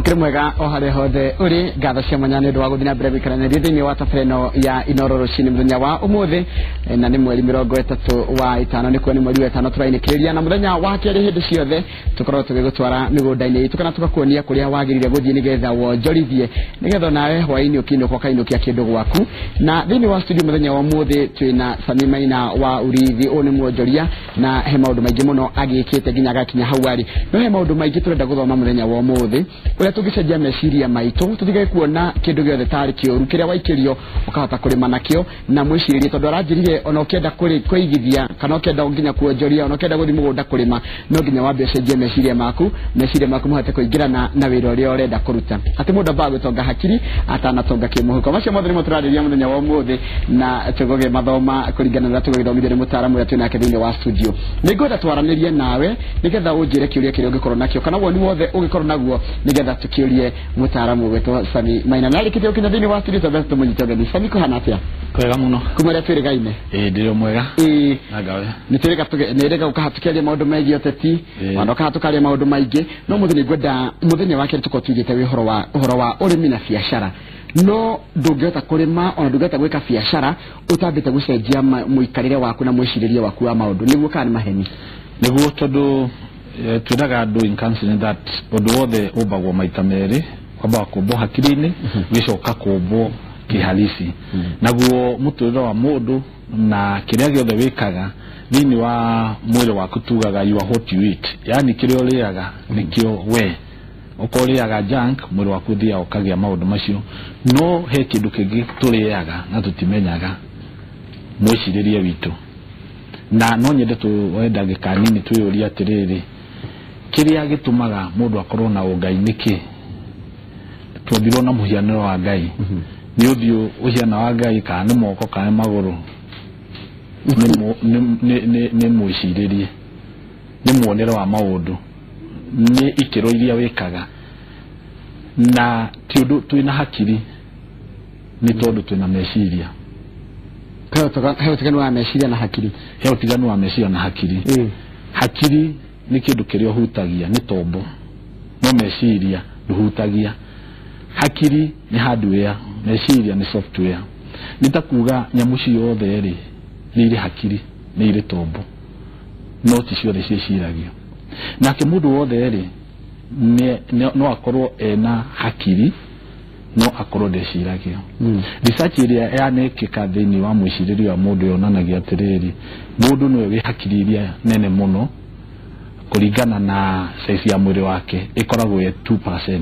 Ukiri mwega o haria hothe uri ngatho cia mwanya ni undu wa guthii na mbere guikaraniria thiini wa tabarĩra ĩno ya Inoro rucini muthenya wa umuthi na ni mweri 35 ni kuo ni mweri wa 5 turainikiria na muthenya wa keri hindi ciothe tukorwo tugigutwara migunda-ini itu kana tugakuonia kuria wagirire guthii nigetha wonjorithie nigetha nawe hwaini ukiinuka ukainukia kindu gwaku. Na thiini wa studio muthenya wa umuthi twina Sami Maina wa Urithi, uyu ni mwonjoria na he maundu maingi muno agikite nginya agakinya hau ari, no he maundu maingi turenda guthoma muthenya wa umuthi uria tungicenjia meciria maitu tutige kuona kindu giothe tari kiuru kiria waikirio ukahota kurima nakio na mwiciririe, tondu aranjirire ona ukienda kwigithia kana ukienda nginya kuonjoria ona ukienda guthi mugunda kurima no nginya wambe ucenjie meciria maku, meciria maku mahote kuingirana na wira uria urenda kuruta. Ati mundu ambaga gwitonga hakiri atanatonga kimuhuko. Macio mothe nimo turarĩrĩria muthenya wa umuthi na tugoge mathoma kuringana na tugagithomithio ni mutaaramu uria twinake thiini wa studio. Ningwenda twaranirie nawe nigetha unjire kiuria kiria ungikorwo nakio kana woni wothe ungikorwo naguo nigetha tukiurie mutaaramu witwo Sami Maina. Na rikite ukinya thiini wa studio twambe tumunyite ũgeni. Sami, kuhana atia? Kwega muno. Kuma ria twirigaine? Ĩĩ ndĩrĩ mwega. Ĩĩ na ngawe. Nĩ twĩrĩga gũka tukiaria maũndũ megiĩ ũteti, ona ũkaha tũkaria maũndũ maingĩ, no mũthenya nĩngwenda mũthenya wa kerĩ tũkorwo tuigĩte wĩ ũhoro wa ũrĩmi na biacara. No ndũngĩhota kũrĩma ona ndũngĩhota gwĩka biacara ũtambĩte gũcenjia mũikarĩre waku na mwĩcirĩrie waku wa maũndũ, nĩguo kana nĩ maheni? Nĩguo, tondũ twĩraga andũ in counseling that ũndũ wothe ũmbagwo maita merĩ, wambaga kũmbwo hakiri-inĩ ũgĩcoka kũmbwo kĩhalisi. Naguo mũtũrĩre wa mũndũ na kĩrĩa gĩothe wĩkaga thĩinĩ wa mwĩrĩ waku tugaga you are what you eat, yani kĩrĩa ũrĩaga nĩkĩo we. Okorwo ũrĩaga junk, mwĩrĩ waku ũthiaga ũkagĩa maũndũ macio. No he kĩndũ kĩngĩ tũrĩaga na tũtimenyaga, mwĩcirĩrie witũ. Na no nyende tuoe ndagĩka nini twĩyũrie atĩrĩrĩ, kĩrĩa gĩtũmaga mũndũ akorwo na ũngai nĩkĩ? Twombirwo na mũhianĩre wa Ngai. Nĩ ũthiũ ũhiana wa Ngai kana nĩ moko kana nĩ magũrũ? Nĩ mwĩcirĩrie, nĩ muonere wa maũndũ, nĩ ikĩro iria wĩkaga. Na ti ũndũ twĩna hakiri, nĩ tondũ twĩna meciria. He ũtiganu wa meciria na hakiri? He ũtiganu wa meciria na hakiri. Hakiri nĩ kĩndũ kĩrĩa ũhutagia, nĩ tombo, no meciria ndũhutagia. Hakiri nĩ hardware, meciria nĩ software. Nĩ ta kuga nyamũ ciothe rĩ nĩ irĩ hakiri, nĩ irĩ tombo, no ti ciothe ciĩciragia. Nake mũndũ wothe rĩ no akorwo ena hakiri no akorwo ndeciragia. Research ĩrĩa yanekĩka thĩinĩ wa mwĩcirĩrie wa mũndũ yonanagia atĩrĩrĩ, mũndũ nĩwe wĩ hakiri iria nene mũno kũringana na size ya mwĩrĩ wake, ĩkoragwo ĩ 2%.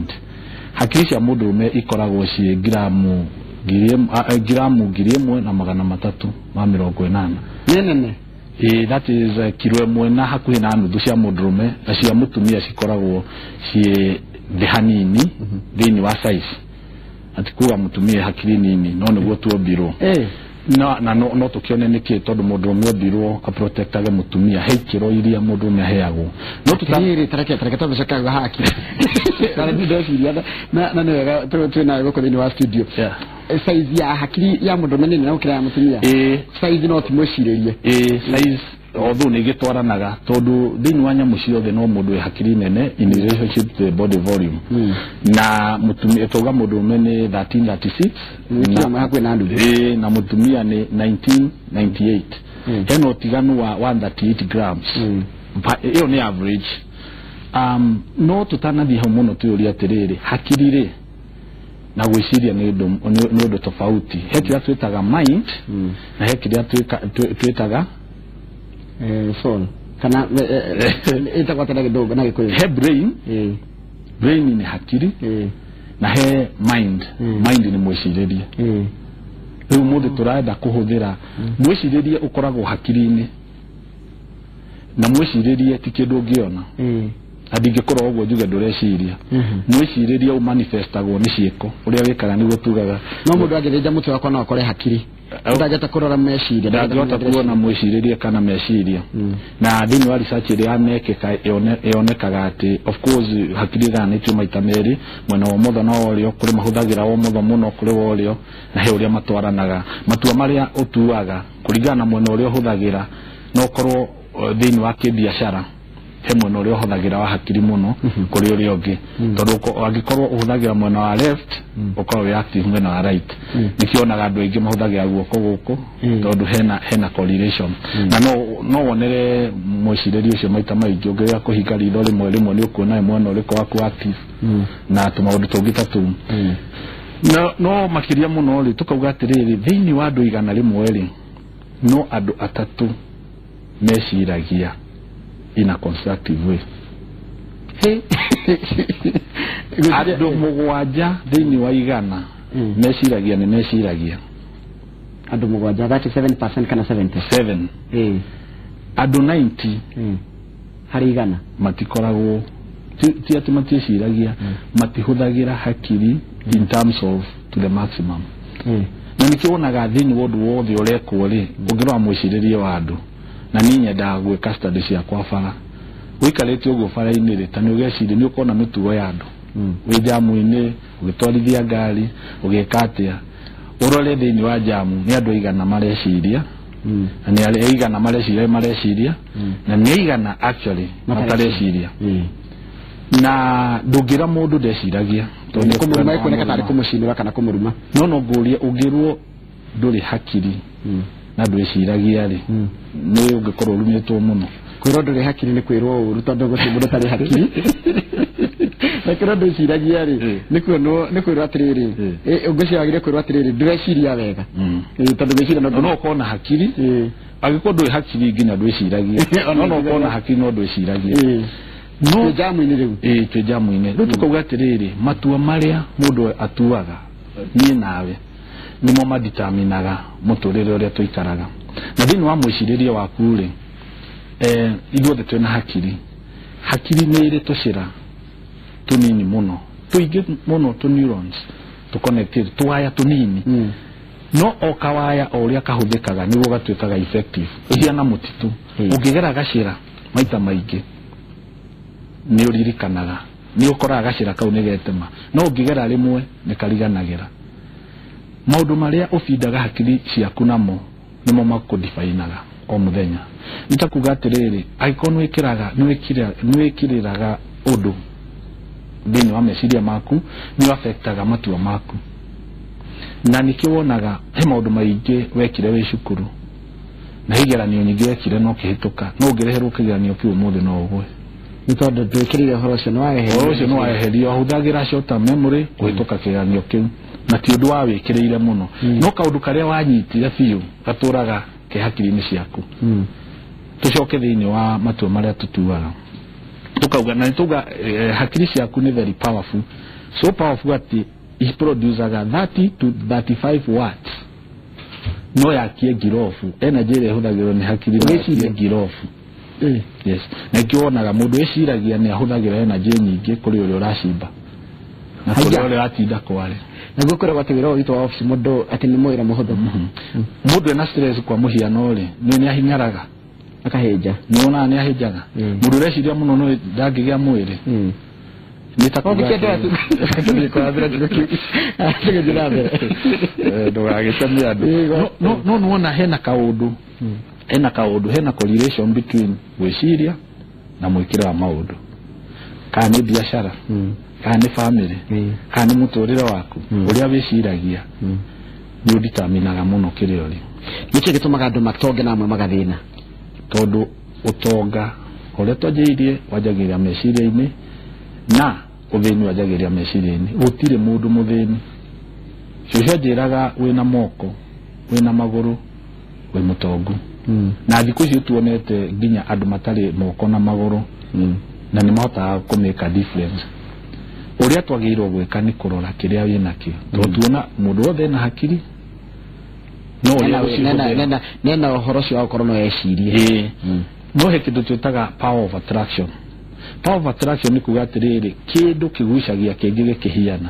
Hakiri cia mũndũrũme ikoragwo ciĩ ngiramu 1380. Nĩ nene? Ĩĩ, that is kiro ĩmwe na hakuhĩ na nuthu cia mũndũrũme, na cia mũtumia cikoragwo ciĩ thĩ hanini thĩinĩ wa size. Ati kuga mũtumia hakiri nini, no nĩguo tuombirwo. Na no tũkĩone nĩkĩ, tondũ mũndũrũme ombirwo aprotectage mũtumia, he ikĩro iria mũndũrũme aheagwo. No tũtarĩ tareke tondũ haki na nĩ ndeciria na nĩ wega twĩ nawe gũkũ thĩinĩ wa studio. Size ya hakiri ya mũndũrũme nĩ nene gũkĩra ya mũtumia. Size no ti mwĩcirĩrie. Size although nĩ ĩgĩtwaranaga, tondũ thĩinĩ wa nyamũ ciothe no mũndũ wĩ hakiri nene in relationship to the body volume. Na mũtumia tuga mũndũrũme nĩ 1336 na hakuhĩ na nuthu, na mũtumia nĩ 1998. Hena ũtiganu wa 138 grams. Ĩyo nĩ average. No tũtanathiĩ hau mũno twĩyũrie atĩrĩrĩ, hakiri rĩ na gwĩciria nĩ ũndũ tofauti. He kĩrĩa twĩtaga mind na he kĩrĩa twĩtaga soul, kana ĩtagwo atĩa na Gĩthũngũ na Gĩkũyũ? He brain, brain nĩ hakiri, na he mind, mind nĩ mwĩcirĩrie. Rĩu mũndũ tũrenda kũhũthĩra mwĩcirĩrie ũkoragwo hakiri-inĩ, na mwĩcirĩrie ti kĩndũ ũngĩona. Na ndingĩkorwo ũguo njuge ndũreciria. Mwĩcirĩrie ũmanifestagwo nĩ ciĩko, ũrĩa wĩkaga nĩguo tugaga. No mũndũ angĩthĩnja mũtwe wakwa no akore hakiri, ndangĩhota kũrora meciria, ndangĩhota kuona mwĩcirĩrie kana meciria. Na thĩinĩ wa research ĩrĩa yanekĩka yonekaga atĩ of course hakiri igayanĩtio maita merĩ, mwena wa ũmotho na wa ũrĩo, kũrĩ mahũthagĩra wa ũmotho mũno, kũrĩ wa ũrĩo, na he ũrĩa matwaranaga. Matua marĩa ũtuaga kũringana na mwena ũrĩa ũhũthagĩra, no ũkorwo thĩinĩ wa kĩbiacara he mwena ũrĩa ũhũthagĩra wa hakiri mũno kũrĩ ũrĩa ũngĩ, tondũ angĩkorwo ũhũthagĩra mwena wa left ũkorwo wĩ active mwena wa right. Nĩkĩo wonaga andũ aingĩ mahũthagĩra guoko gũkũ, tondũ hena correlation. Na no wonere mwĩcirĩrie ũcio maita maingĩ ũngĩrĩa kũhinga ritho rĩmwe rĩmwe nĩ ũkuona mwena ũrĩkũ waku active na tũmaũndũ tũngĩ ta tũu. No makĩria mũno rĩ, tũkauga atĩrĩrĩ, thĩinĩ wa andũ 100 rĩ, no andũ 3 meciragia in a constructive way. Andũ 7 thĩinĩ wa 100 meciragia nĩ meciragia. Andũ 7, 37% kana 77. Andũ 90 harĩ 100 matikoragwo ti atĩ matiĩciragia, matihũthagĩra hakiri in terms of to the maximum. Na nĩkĩo wonaga thĩinĩ wa ũndũ wothe ũrekwo rĩ, ũngĩrora mwĩcirĩrie wa andũ, na niĩ nyendaga gwĩka study ciakwa bara, ũikarĩte ũguo bara-inĩ rĩ, ta nĩ ũgeciria nĩ ũkona mĩtugo ya andũ, wĩ jamu-inĩ ũgĩtwarithia ngari ũgĩka atĩa, ũrore thĩinĩ wa jamu nĩ andũ 100 mareciria, na nĩ 100 mareciria, na nĩ 100 actually matareciria. Na ndũngĩra mũndũ ndeciragia, tondũ kũmũruma ĩkuoneka tarĩ kũmũcinĩra kana kũmũruma. No ngũrie, ũngĩrwo ndũrĩ hakiri na ndwĩciragia rĩ, nĩ ũngĩkorwo ũrumĩtwo mũno. Kwĩrwo ndũrĩ hakiri nĩ kwĩrwo ũru, tondũ gũtirĩ mũndũ ũtarĩ hakiri. Na kwĩrwo ndwĩciragia rĩ, nĩ kwĩrwo atĩrĩrĩ, ũngĩciria wagĩrĩire kwĩrwo atĩrĩrĩ, ndũreciria wega. Tondũ gwĩciria no ũkorwo na hakiri, angĩkorwo ndũrĩ hakiri nginya ndwĩciragia, no ũkorwo na hakiri no ndwĩciragia. No jamu-inĩ rĩu. Twĩ jamu-inĩ rĩu tũkauga atĩrĩrĩ, matua marĩa mũndũ atuaga niĩ nawe nĩmo maditaminaga mũtũrĩre ũrĩa tũikaraga. Na thĩinĩ wa mwĩcirĩrie waku rĩ, ithuothe twĩna hakiri. Hakiri nĩ ĩrĩ tũcĩra tũnini mũno, tũingĩ mũno, tũ neurons tũconnected, tũwaya tũnini. No o kawaya o ũrĩa kahũthĩkaga nĩguo gatuĩkaga effective. Ĩhiana mũtitũ, ũngĩgera gacĩra maita maingĩ nĩ ũririkanaga, nĩ ũkoraga gacĩra kau nĩ getema, no ũngĩgera rĩmwe nĩ kariganagĩra. Maũndũ marĩa ũbindaga hakiri ciaku namo nĩmo makũdifainaga o mũthenya. Nĩ ta kuga atĩrĩrĩ, angĩkorwo nĩwĩkĩrĩraga ũndũ thĩinĩ wa meciria maku, nĩ affectaga matua maku. Na nĩkĩo wonaga he maũndũ maingĩ wekire wĩ cukuru na igeranio nyingĩ wekire no kĩhĩtũka, no ũngĩreherwo kĩgeranio kĩu ũmũthĩ no ũgwe, nĩ tondũ ndwĩkĩrĩire ũhoro ũcio nĩ waeherio. Ũhoro ũcio nĩ waeherio, wahũthagĩra short term memory kũhĩtũka kĩgeranio kĩu, na ti ũndũ wawĩkĩrĩire mũno. No kaũndũ karĩa wanyitire biũ gatũraga ke hakiri-inĩ ciaku. Tũcoke thĩinĩ wa matua marĩa tũtuaga, tũkauga na nĩtauga hakiri ciaku nĩ very powerful, so powerful atĩ iproducaga 30 to 35 watts. No yakie ngirobu, energy ĩrĩa ĩhũthagĩrwo nĩ hakiri no yakie ngirobu. Yes. Na ikĩo wonaga mũndũ eciragia nĩ ahũthagĩra energy nyingĩ kũrĩ ũrĩa ũracimba na kũrĩ ũrĩa ũratinda kware. Naguo kwĩragwo atĩ wĩra ũyũ witũ wa obici mũndũ atĩ nĩ mwĩra mũhũthũ. Mũndũ ena stress kwa mũhiano rĩ, nĩ ahinyaraga akahĩnja, nĩ wonaga nĩ ahĩnjaga. Mũndũ ũreciria mũno no ndangĩgĩa mwĩrĩ. Nĩ ta kuga ndũgagĩtemie andũ. No nĩwona hena kaũndũ, hena correlation between gwĩciria na mwĩkĩre wa maũndũ, kana nĩ biacara, kana nĩ family, kana nĩ mũtũrĩre waku, ũrĩa wĩciragia nĩ ũditaminaga mũno kĩrĩa ũrĩ. Nĩkĩo gĩtũmaga andũ matonge na amwe magathĩna? Tondũ ũtonga ũrĩa twanjĩrĩirie wanjagĩrĩria meciria-inĩ, na ũthĩni wanjagĩrĩria meciria-inĩ. Gũtirĩ mũndũ mũthĩni. Cũcũ anjĩraga wĩna moko, wĩna magũrũ, wĩ mũtongu. Na thikũ ici tuonete nginya andũ matarĩ moko na magũrũ, na nĩ mahotaga kũ make a difference. Ũrĩa twagĩrĩirwo gwĩka nĩ kũrora kĩrĩa wĩnakĩo, tondũ tuona mũndũ wothe ena hakiri, no ũrĩa ũcihũthĩra nena ũhoro ũcio wa gũkorwo no ecirie. No he kĩndũ twĩtaga power of attraction. Power of attraction nĩ kuga atĩrĩrĩ, kĩndũ kĩgucagia kĩngĩ gĩkĩhiana.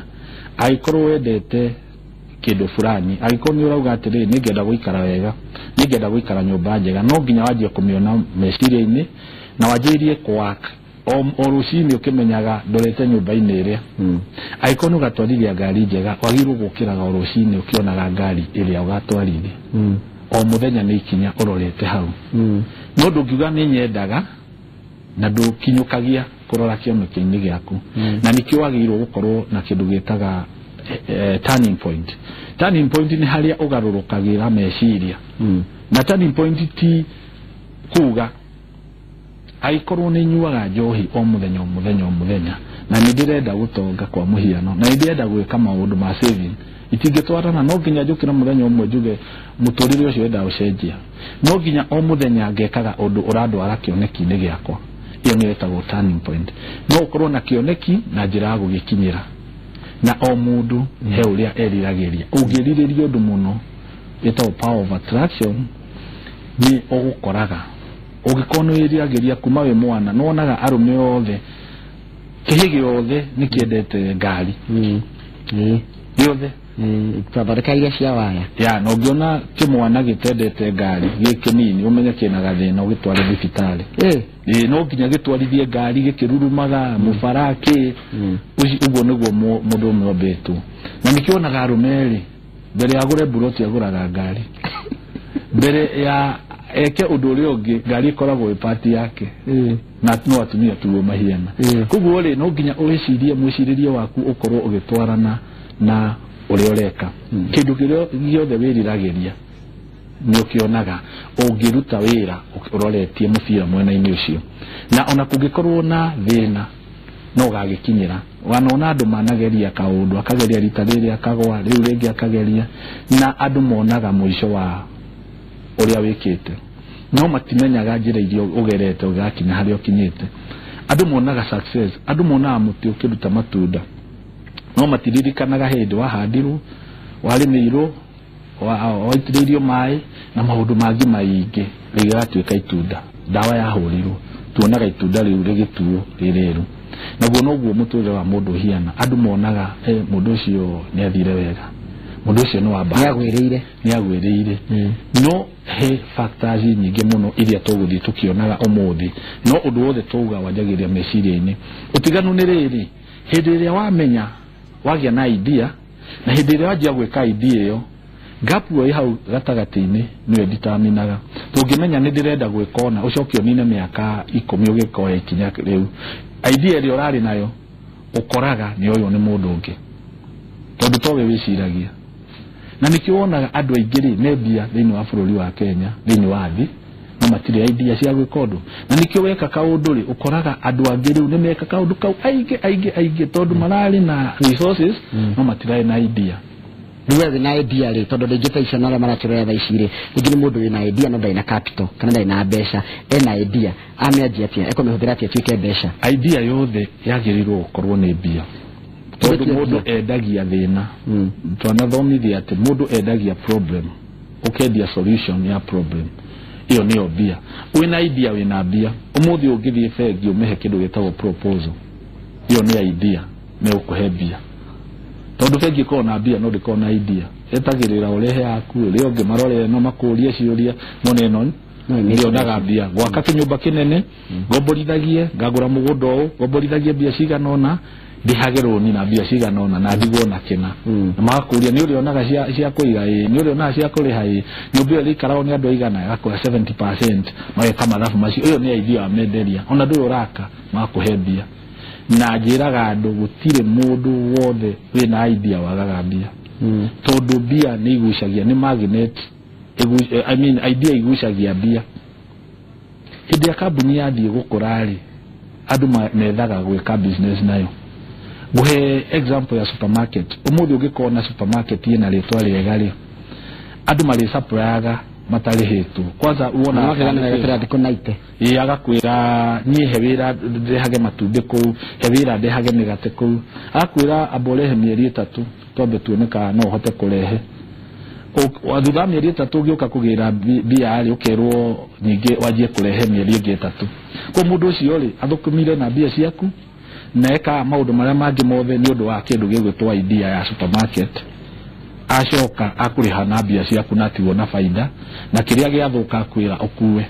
Angĩkorwo wendete kĩndũ fulani, angĩkorwo nĩ ũrauga atĩrĩrĩ, nĩngenda gũikara wega, nĩngenda gũikara nyũmba njega, no nginya wanjie kũmĩona meciria-inĩ na wanjĩrĩrie kũwaka o rũcinĩ ũkĩmenyaga ndorete nyũmba-inĩ ĩrĩa. Angĩkorwo nĩ ũgatwarithia ngari njega, wagĩrĩirwo gũkĩraga o rũcinĩ ũkĩonaga ngari ĩrĩa ũgatwarithia. O mũthenya nĩ ikinya ũrorete hau. No ndũngiuga nĩ nyendaga Na ndũkinyũkagia kũrora kĩoneki-inĩ gĩaku. Na nĩkĩo wagĩrĩirwo gũkorwo na kĩndũ gĩtaga turning point. Turning point nĩ harĩa ũgarũrũkagĩra meciria. Na turning point ti kuga angĩkorwo nĩ nyuaga njohi o mũthenya o mũthenya o mũthenya na nĩ ndĩrenda gũtonga kwa mũhiano na nĩ ndĩrenda gwĩka maũndũ ma saving, itingĩtwarana. No nginya njũkĩre mũthenya ũmwe njuge mũtũrĩre ũcio wenda ũcenjia. No nginya o mũthenya ngekaga ũndũ ũrandwara kĩoneki-inĩ gĩakwa. Ĩyo nĩyo ĩtagwo turning point. No ũkorwo na kĩoneki na njĩra ya gũgĩkinyĩra, na o mũndũ he ũrĩa eriragĩria. Ũngĩrirĩria ũndũ mũno, ĩtagwo power of attraction, nĩ ũgũkoraga. Ũngĩkorwo nĩ wĩriragĩria kuma wĩ mwana, nĩ wonaga arũme othe, kĩhĩ gĩothe nĩ kĩendete ngari gĩothe. Twathondeka iria cia waya. Ya, na ũngĩona kĩmwana gĩtendete ngari gĩ kĩnini, ũmenye kĩna gathĩna, ũgĩtware thibitarĩ. Ĩĩ, no nginya gĩtwarithie ngari gĩkĩrurumaga mũbara kĩ. Ũguo nĩguo mũndũ ũmwe ombĩtwo. Na nĩkĩo wonaga arũme erĩ, mbere ya agũre mburoti agũraga ngari, mbere ya eke ũndũ ũrĩa ũngĩ ngari ĩkoragwo ĩ part yake. Na no atumia tuo mahiana. Koguo rĩ, no nginya ũgĩcirie mwĩcirĩrie waku ũkorwo ũgĩtwarana na ũrĩa ũreka. Kĩndũ kĩrĩa gĩothe wĩriragĩria nĩ ũkĩonaga ũngĩruta wĩra ũroretie mũbira mwena-inĩ ũcio. Na ona kũngĩkorwo na thĩna, no ũgagĩkinyĩra. Wanona andũ manageria kaũndũ, akageria rita rĩrĩ akagwa, rĩu rĩngĩ akageria, na andũ monaga mũico wa ũrĩa wĩkĩte, no matimenyaga njĩra iria ũgerete ũgakinya harĩa ũkinyĩte. Andũ monaga success, andũ monaga mũtĩ ũkĩruta matunda, no matiririkanaga hĩndĩ wahandirwo, warĩmĩirwo, waitĩrĩirio maĩ na maũndũ mangĩ maingĩ rĩgatuĩka itunda. Ndawa yahũrirwo, tuonaga itunda rĩu rĩgĩtuo rĩrĩru. Naguo noguo mũtũrĩre wa mũndũ ũhiana. Andũ monaga mũndũ ũcio nĩ athire wega, mũndũ ũcio nĩ wa bahati, nĩagwĩrĩire, nĩagwĩrĩire. No he factors nyingĩ mũno iria tũgũthiĩ tũkĩonaga ũmũthĩ, no ũndũ wothe twauga wanjagĩrĩria meciria-inĩ. Ũtiganu nĩ rĩrĩ, hĩndĩ ĩrĩa wamenya wagĩa na idea na hĩndĩ ĩrĩa wanjia gwĩka idea ĩyo, gap ĩyo ĩ hau gatagatĩ-inĩ nĩyo ĩditaminaga. Tũngĩmenya nĩ ndĩrenda gwĩka ũna, ũcoke ũnine mĩaka 10 ũgĩkoya ikinya rĩu, idea ĩrĩa ũrarĩ nayo ũkoraga nĩ ũyũ nĩ mũndũ ũngĩ, tondũ towe wĩciragia. Na nĩkĩo wonaga andũ aingĩ rĩ me mbia thĩinĩ wa bũrũri wa Kenya, thĩinĩ wa thĩ, no matirĩ idea cia gwĩka ũndũ. Na nĩkĩo weka kaũndũ rĩ, ũkoraga andũ angĩ rĩu nĩ meka kaũndũ kau aingĩ aingĩ aingĩ, tondũ mararĩ na resources no matirarĩ na idea. Rĩu we wĩna idea rĩ, tondũ rĩngĩ thaa ici ona arĩa maratũrora thaa ici rĩ, rĩngĩ nĩ mũndũ wĩna idea no ndarĩ na capital kana ndarĩ na mbeca, ena idea, amĩanjia atĩa, ekũmĩhũthĩra atĩa ĩtuĩke mbeca? Idea yothe yagĩrĩirwo gũkorwo nĩ mbia, tondũ mũndũ endagia thĩna. Twanathomithia atĩ mũndũ endagia problem, ũkendia solution ya problem, ĩyo nĩyo mbia. Wĩna idea, wĩna mbia. Ũmũthĩ ũngĩthiĩ bengi ũmĩhe kĩndũ gĩtagwo proposal, ĩyo nĩ idea, megũkũhe mbia. Tondũ bengi ĩkoragwo na mbia no ndĩkoragwo na idea. Etagĩrĩra ũrehe yaku, ũrĩa ũngĩ marore ĩno makũrie ciũria, mone ĩno ndĩonaga mbia. Gwaka kĩnyũmba kĩnene, ngomborithagie, ngagũra mũgũnda ũũ, ngomborithagie mbia cigana ũna, ndĩhage rũni na mbia cigana ũna na ndigwo na kĩna. Na magakũria nĩ ũrĩonaga cia kũiga ĩ, nĩ ũrĩonaga cia kũrĩha ĩ, nyũmba ĩyo ĩrĩikaragwo nĩ andũ aigana, ĩgakũhe 70%, mageka mathabu macio. Ĩyo nĩ idea wamenderia, ona ndũrĩ ũraka, magakũhe mbia. Na njĩraga andũ gũtirĩ mũndũ wothe wĩna idea wagaga mbia, tondũ mbia nĩ igucagia, nĩ magnet. I mean, idea igucagia mbia. Hĩndĩ ya kambuni yathiĩ gũkũra rĩ, andũ methaga gwĩka business nayo. Ngũhe example ya supermarket. Ũmũthĩ ũngĩkorwo na supermarket ĩna rĩtwa rĩega rĩ, andũ marĩ supplyaga matarĩhĩtwo. Kwanza wona ĩ agakwĩra niĩ he wĩra ndehage matumbĩ kũu, he wĩra ndehage mĩgate kũu, agakwĩra amba ũrehe mĩeri 3 twambe tuone kana no ũhote kũrehe. Thutha wa mĩeri 3 ũgĩũka kũgĩra mbia rĩ, ũkerwo ningĩ wanjie kũrehe mĩeri ĩngĩ 3. Koguo mũndũ ũcio rĩ, athũkũmire na mbia ciaku na eka maũndũ marĩa mangĩ mothe nĩ ũndũ wa kĩndũ gĩgwĩtwo idea ya supermarket. Acoka akũrĩha na mbia ciaku na atigwo na baida, na kĩrĩa gĩathũka akwĩra ũkue.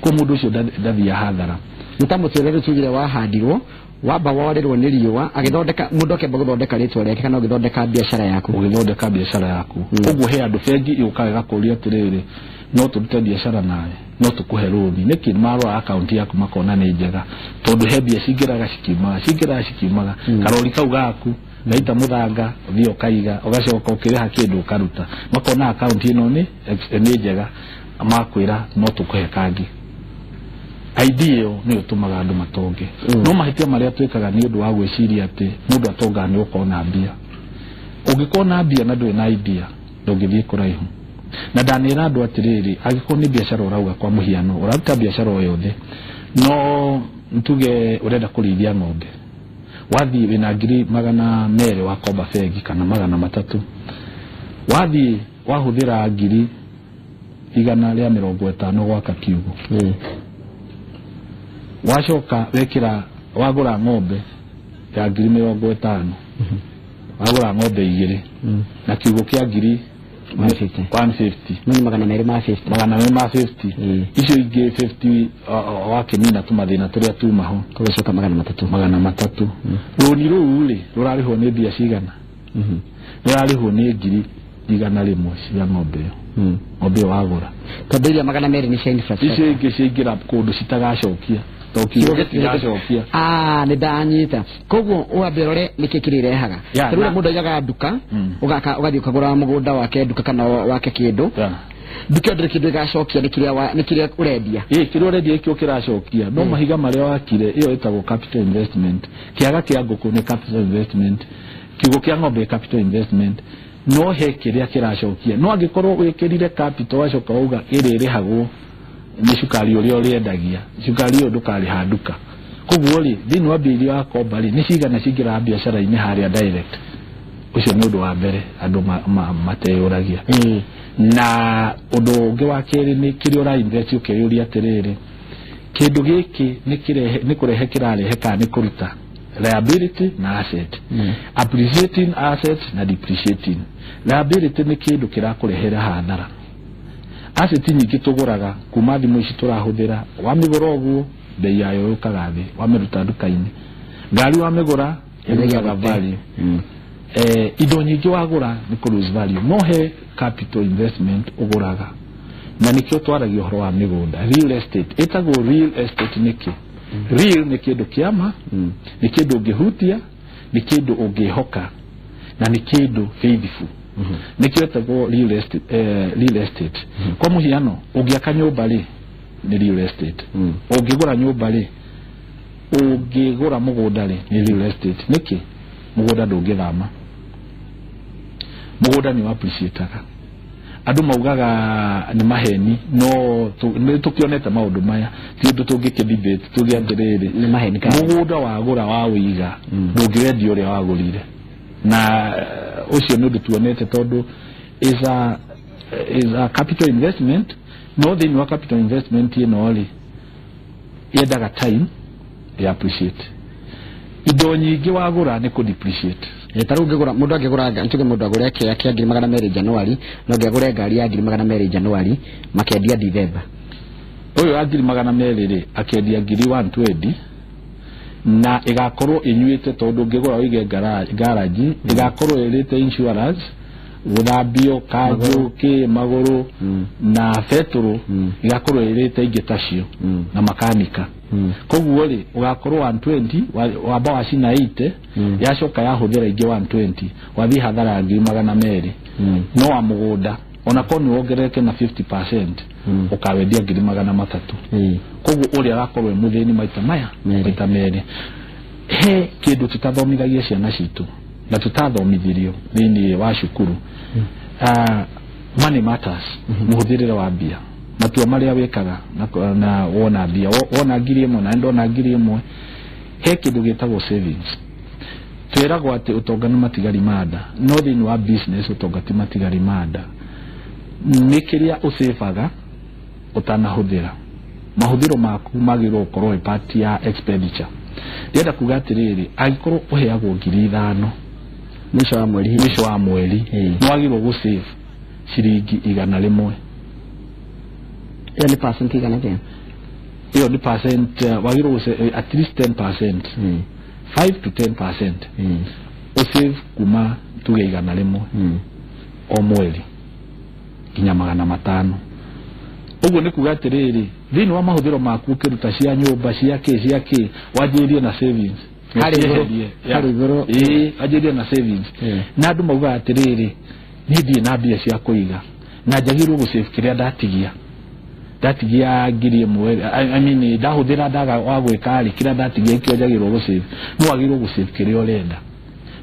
Koguo mũndũ ũcio ndathiaga hathara. Nĩ ta mũtĩ ũrĩa tugire wahandirwo, wamba worĩrwo nĩ riũa, agĩthondeka mũndũ akĩamba gũthondeka rĩtwa rĩake kana ũgĩthondeka biacara yaku. Ũgĩthondeka biacara yaku. Koguo he andũ bengi yũkaga ĩgakũria atĩrĩrĩ, no tũrute biacara nawe, No tũkũhe rũni nĩkĩ? Marora akaunti yaku makona nĩ njega, tondũ he mbia cingĩraga cikiumaga, cingĩraga cikiumaga. Karori kau gaku gaita mũthanga, ũthiĩ ũkaiga, ũgacoka ũkĩrĩha kĩndũ ũkaruta, makona akaunti ĩno nĩ njega, makwĩra no tũkũhe kangĩ. Idea ĩyo nĩyo ĩtũmaga andũ matonge. No mahĩtia marĩa twĩkaga nĩ ũndũ wa gwĩciria atĩ mũndũ atongaga nĩ gũkorwo na mbia. Ũngĩkorwo na mbia na ndũrĩ na idea, ndũngĩthiĩ kũraihu. Na ndanĩra andũ atĩrĩrĩ, angĩkorwo nĩ biacara ũrauga, kwa mũhiano ũraruta biacara o yothe, no tuge ũrenda kũrĩithia ng'ombe, wathiĩ wĩna 200,000 wakomba bengi kana 300, wathiĩ wahũthĩra 150,000 gwaka kiugũ, wacoka wekĩra wagũra ng'ombe ya 50,000, wagũra ng'ombe igĩrĩ na kiugũ kĩa ngiri 150. 150. Nĩ 250. 250. Icio ingĩ 50 wakĩnina tũmathĩna tũrĩa tuma ho. Tũgacoka 300. 300. Rũni rũu rĩ, rũrarĩhwo nĩ mbia cigana? Rũrarĩhwo nĩ 100,000 cia ng'ombe ĩyo, ng'ombe ĩyo wagũra. Tondũ iria 200 nĩ cia infrastructure. Icio ingĩ ciaingĩra kũndũ citagacokia, to kiugũ gĩtigacokia. Ah, nĩ ndanyita. Koguo wambe ũrore nĩkĩ kĩrĩa irehaga. Yeah, Ta rĩu na- mũndũ aigaga nduka, ũgaka, ũgathiĩ ũkagũra mũgũnda wake nduka kana wake kĩndũ, nduka ĩyo ndĩrĩ kĩndũ ĩgacokia, nĩ kĩrĩa nĩ kĩrĩa ũrendia. Ĩ kĩrĩa ũrendia ĩkĩo kĩracokia, no mahiga marĩa wakire, ĩyo ĩtagwo capital investment. Kĩaga kĩa ngũkũ nĩ capital investment, kiugũ kĩa ng'ombe nĩ capital investment, no he kĩrĩa kĩracokia. No angĩkorwo wĩkĩrire capital, wacoka wauga ĩrĩ ĩrĩhagwo nĩ cukari ũrĩa ũrĩendagia, cukari ũyũ ndũkarĩha nduka. Koguo rĩ, thĩinĩ wa mbia iria wakomba rĩ, nĩ cigana cingĩraga biacara-inĩ harĩa direct? Ũcio nĩ ũndũ wa mbere andũ mateyũragia. Na ũndũ ũngĩ wa kerĩ nĩ kĩrĩa ũra invest, ũkeyũria atĩrĩrĩ, kĩndũ gĩkĩ nĩ kĩrehe, nĩ kũrehe kĩrarehe kana nĩ kũruta? Liability na asset, appreciating asset na depreciating liability. Nĩ kĩndũ kĩrakũrehera hathara. Asset nyingĩ tũgũraga kuma thimũ ici tũrahũthĩra, wamĩgũra ũguo bei yayo yũkaga thĩ, wamĩruta nduka-inĩ. Ngari wamĩgũra ĩrutaga value. Indo nyingĩ wagũra nĩ kũ lose value, no he capital investment ũgũraga, na nĩkĩo twaragia ũhoro wa mĩgũnda, real estate. Ĩtagwo real estate nĩkĩ? Real nĩ kĩndũ kĩa ma, nĩ kĩndũ ũngĩhutia, nĩ kĩndũ ũngĩhoka, na nĩ kĩndũ faithful. Nĩkĩo ĩtagwo real estate. Real estate, kwa mũhiano, ũngĩaka nyũmba rĩ, nĩ real estate. Ũngĩgũra nyũmba rĩ, ũngĩgũra mũgũnda rĩ, nĩ real estate. Nĩkĩ? Mũgũnda ndũngĩthama, mũgũnda nĩ appreciataga. Andũ maugaga nĩ maheni, no nĩ tũkĩonete maũndũ maya, ti ũndũ tũngĩkĩ debate tuge atĩrĩrĩ Nĩ maheni kana? Mũgũnda wagũra wawĩiga, ndũngĩwendia ũrĩa wagũrire. Na ũcio nĩ ũndũ tuonete, tondũ is a capital investment. No thĩinĩ wa capital investment ĩno rĩ, yendaga time ya appreciate. Indo nyingĩ wagũra nĩ kũ depreciate. Ta rĩu ũngĩgũra, mũndũ angĩgũra, tuge mũndũ agũre kĩea kĩa 200,000 Januari, no ngĩagũre ngari ya 200,000 Januari, makendia Dithemba. Ũyũ wa 200,000 rĩ, akendia 120,000 na ĩgakorwo ĩnyuĩte, tondũ ũngĩgũra ũige garage, ĩgakorwo ĩrĩte insurance, gũthambio, kanjũ, kĩ magũrũ, na betũrũ, ĩgakorwo ĩrĩte ingĩ tacio, na makanika. Koguo rĩ, ũgakorwo 120 wamba wacina 80, yacoka yahũthĩra ingĩ 120, wathiĩ hathara ya 200,000. No wa mũgũnda, ona korwo nĩ wongerereke na 50%, ũkawendia 300,000. Koguo ũrĩa agakorwo e mũthĩni maita maya Merĩ. Maita merĩ. He kĩndũ tũtathomithagia ciana citũ na tũtathomithirio thĩinĩ wa cukuru. Money matters, mũhũthĩrĩre wa mbia, matua marĩa wĩkaga na wona mbia, wona 1,000 na ndona 1,000. He kĩndũ gĩtagwo savings. Twĩragwo atĩ ũtonga nĩ matigari ma nda, no thĩinĩ wa business ũtonga ti matigari ma nda, nĩ kĩrĩa ũcĩbaga ũtanahũthĩra. Mahũthĩro maku magĩrĩirwo gũkorwo ĩ part ya expenditure. Ndĩrenda kuga atĩrĩrĩ, angĩkorwo ũheagwo 5,000 Mũico wa mweri. Mũico wa mweri, nĩ wagĩrĩirwo gũ save ciringi 100. Ĩyo nĩ percent igana atĩa? Ĩyo nĩ percent, wagĩrĩirwo gũ save at least 10%, 5 to 10% ũsave kuma tuge 100 o mweri nginya 500. Ũguo nĩ kuga atĩrĩrĩ, thĩinĩ wa mahũthĩro maku ũkĩruta cia nyũmba, cia kĩ, wanjĩrĩrie na savings. Harĩ igũrũ. Ĩĩ, wanjĩrĩrie na savings. Na andũ maugaga atĩrĩrĩ, niĩ ndirĩ na mbia cia kũiga na njagĩrĩirwo gũsave kĩrĩa ndatigia. Ndatigia ngiri ĩmwe, I mean ndahũthĩra ndaga wa gwĩka rĩ, kĩrĩa ndatigia kĩo njagĩrĩirwo gũsave. No wagĩrĩirwo gũsave kĩrĩa ũrenda.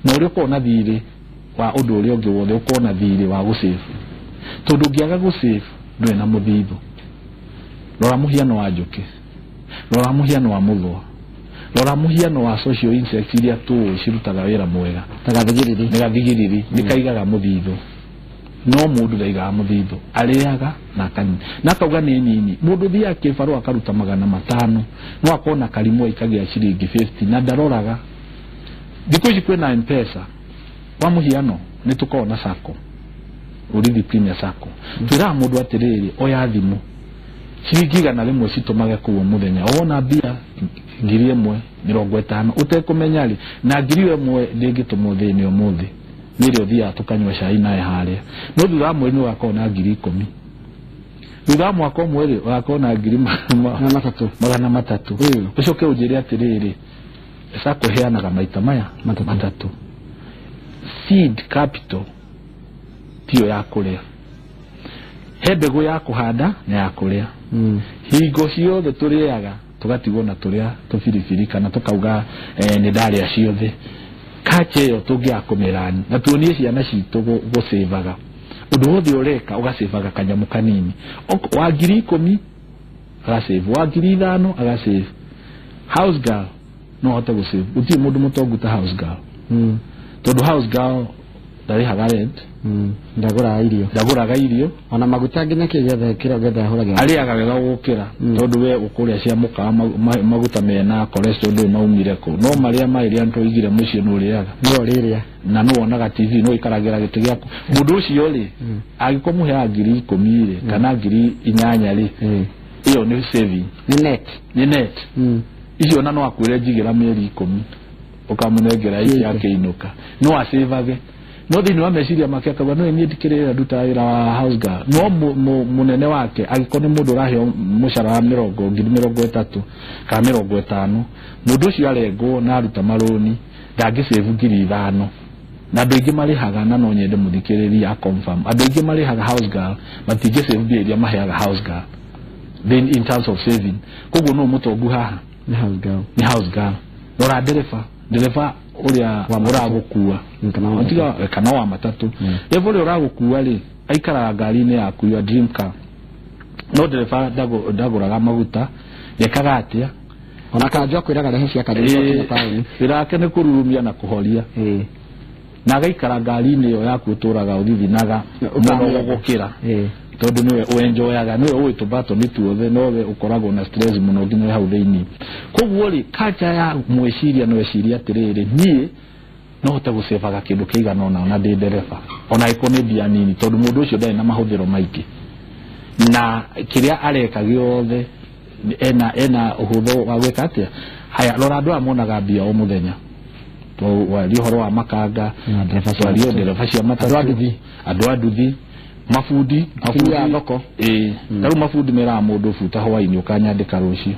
Na ũrĩa ũkoragwo na thirĩ wa ũndũ ũrĩa ũngĩ wothe, ũkorwo na thirĩ wa gũsave. Tondũ ũngĩaga gũsave ndũrĩ na mũthithũ. Rora mũhiano wa njũkĩ, rora mũhiano wa mũthũa, rora mũhiano wa social insects iria tũĩ cirutaga wĩra mwega. Ta gathigiriri. Nĩ gathigiriri, nĩ kaigaga mũthithũ. No mũndũ ndaigaga mũthithũ, arĩaga na akanyua. Na akauga nĩ nini. Mũndũ thiaga kĩbarũa akaruta 500, no akona karimũ aikagia ciringi 50 na ndaroraga. Thikũ ici kwĩna M-Pesa. Kwa mũhiano nĩ tũkoragwo na SACCO, Urithi Premier SACCO. Twĩraga mũndũ atĩrĩrĩ, oya thimũ ciringi 100 citũmage kũu mũthenya, wona mbia 1050 ũtekũmenya rĩ, na 1000 ndĩngĩtũmwo thĩinĩ ũmũthĩ, nĩ ĩrĩa ũthiaga tũkanyua cai naye harĩa. No thutha wa mweri nĩ ũgakorwo na 10,000. Thutha wa mwaka ũmwe rĩ, ũgakorwo na 300. Ũcoke ũnjĩre atĩrĩrĩ, SACCO ĩheanaga maita maya matatũ. Seed capital tiyo ya kũrĩa, he mbegũ ya kũhanda na ya kũrĩa. Hingo ciothe tũrĩaga tũgatigwo na tũrĩa tũbiribiri kana tũkauga nĩ ndarĩa ciothe. Kache ĩyo tũngĩaga kũmĩrani na tuonie ciana citũ gũcĩvaga. Ũndũ wothe ũreka ũgacĩvaga kanyamũ kanini. Wa 10,000 agacĩva, wa 5,000 agacĩva. House girl no ahote gũcĩva. Gũtirĩ mũndũ mũtongu ta house girl. Tondũ house girl ndarĩhaga rent, ndagũraga irio, ona maguta nginya kĩ gĩothe kĩrĩa gĩothe ahũragĩra. Arĩaga wega gũkĩra, tondũ we ũkũrĩa cia mũkawa maguta mena cholesterol ndũĩ maumire kũ. No marĩa marĩa tũigire mũciĩ nĩ ũrĩaga. No ũrĩrĩa. Na nĩ wonaga TV, no ũikaragĩra gĩtĩ gĩaku. Mũndũ ũcio rĩ, angĩkorwo mũheaga 10,000 rĩ, kana 8,000 rĩ, ĩyo nĩ saving. Nĩ net. Nĩ net. Icio ona no akwĩre njigĩra mĩeri 10, ũkamũnengera ici akĩinũka. No acĩvage. No thĩinĩ wa meciria make akauga no niĩ ndikĩrĩ nduta wĩra wa house girl. No mũnene wake angĩkorwo nĩ mũndũ ũraheo mũcara wa 30,000 kana 50,000, mũndũ ũcio arengwo na aruta marũni ndangĩcĩvu 5,000. Na andũ aingĩ marĩhaga, na no nyende mũthikĩrĩria a confirm, andũ aingĩ marĩhaga house girl matingĩcĩvu mbia iria maheaga house girl then in terms of saving. Koguo no mũtongu haha nĩ house girl. Nĩ house girl. Rora ndereba ũrĩa ũragũkua kana wa matatũ. Ndereba ũrĩa ũragũkua rĩ, aikaraga ngari-inĩ yaku, your dream car. No ndereba ndagũraga maguta, ndekaga atĩa? Ona kanjũ akwĩraga rehe cia kanjũ taũni. Wĩra wake nĩ kũrurumia na kũhoria. Na agaikara ngari-inĩ ĩyo yaku ũtũraga ũthithinaga mũno gũgũkĩra. Tondũ nĩwe ũenjoyaga, nĩwe ũĩ tũbatoni tuothe, nowe ũkoragwo na stress mũno nginya hau thĩinĩ. Koguo rĩ, culture ya mwĩciria no eciria atĩrĩrĩ, niĩ no hote gũcĩvaga kĩndũ kĩigana ũna ona ndĩ ndereba, ona angĩkorwo nĩ mbia nini, tondũ mũndũ ũcio ndarĩ na mahũthĩro maingĩ, na kĩrĩa areka gĩothe ena ũhũthũ wa gwĩka atĩa. Haya, rora andũ aya monaga mbia o mũthenya. Twaria ũhoro wa makanga, twaria ndereba cia matatũ, andũ a nduthi, mabundi ya thoko. Tarĩu mabundi meraga mũndũ buta hwaĩ-inĩ ũkanyandĩka rũciũ.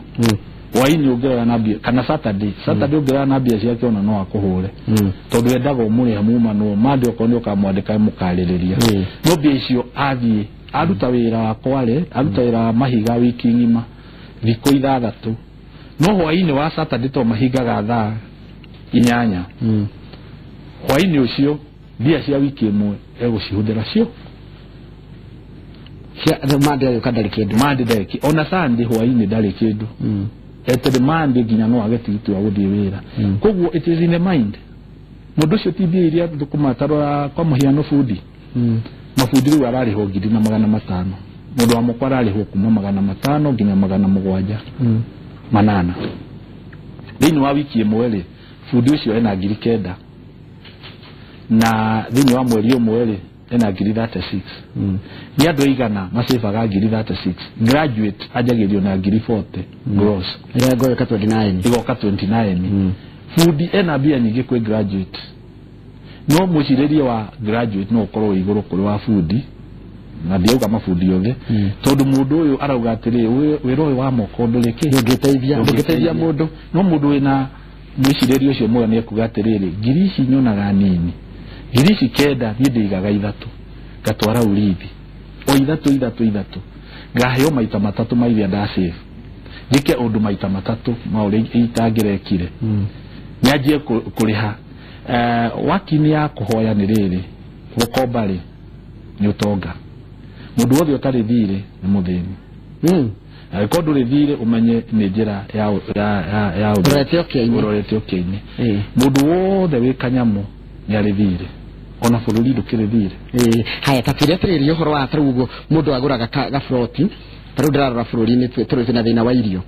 Hwaĩ-inĩ ũngĩrora na mbia, kana Saturday ũngĩrora na mbia ciake ona no akũhũre. Tondũ endaga ũmũrĩhe mumanwo, Monday okorwo nĩ ũkamwandĩka mũkarĩrĩria. No mbia icio athiĩ, aruta wĩra wa kware, aruta wĩra wa mahiga wiki ng'ima, thikũ 6. No hwaĩ-inĩ wa Saturday to mahingaga thaa 8. Hwaĩ-inĩ ũcio mbia cia wiki ĩmwe egũcihũthĩra cio. Monday agĩũka ndarĩ kĩndũ. Monday ndarĩ kĩndũ. Ona Sunday hwaĩ-inĩ ndarĩ kĩndũ. Etere Monday nginya no age tigiti wa gũthiĩ wĩra. Koguo it is in the mind. Mũndũ ũcio ti mbia iria thũkũma, tarora kwa mũhiano bundi. Mabundi rĩu ararĩhwo 1,500. Mũndũ wa mũkwa ararĩhwo kuma 500 nginya 700. 800. Thĩinĩ wa wiki ĩmwe rĩ, bundi ũcio ena 9,000. Na thĩinĩ wa mweri ũmwe rĩ, ena 36,000. Nĩ andũ aigana macĩvaga 36,000. Graduate anjagĩrio na 40,000 gross. Ĩrĩa ĩgoka 29. Ĩgoka 29. Bundi ena mbia nyingĩ kwĩ graduate. No mũcirĩrie wa graduate no ũkorwo wĩ igũrũ kũrĩ wa bundi, Na ndiauga mabundi othe tondu mundu uyu arauga atiri wira uyu wa moko nduri ki ndungiteithia mundu. No mundu wina mwicirĩrie ucio mwega nĩekuga atĩrĩrĩ, ngiri ici nyonaga nini, ngiri ici 9 niĩ ndĩigaga 3 ngatwara urithi o 3 3 3 ngaheo maita 3 ma iria ndasave, njĩke ũndũ maita 3 ma ũrĩa itangĩrekire. Nyanjie kũrĩha wakini ya kũhoya nĩ rĩrĩ, gũkomba rĩ nĩ ũtonga. Mũndũ wothe ũtarĩ thirĩ nĩ mũthĩni. Angĩkorwo ndũrĩ thirĩ ũmenye nĩ njĩra ya ũrorete ũkĩa-inĩ. Mũndũ wothe wĩ kanyamũ nĩ arĩ thirĩ, ona bũrũri ndũkĩrĩ thirĩ. Haya, ta twĩre atĩrĩrĩ ũhoro wa tarĩu ũguo mũndũ agũraga gaburoti, tarĩu ndĩrarora bũrũri-inĩ tũrĩ twĩna thĩna wa irio,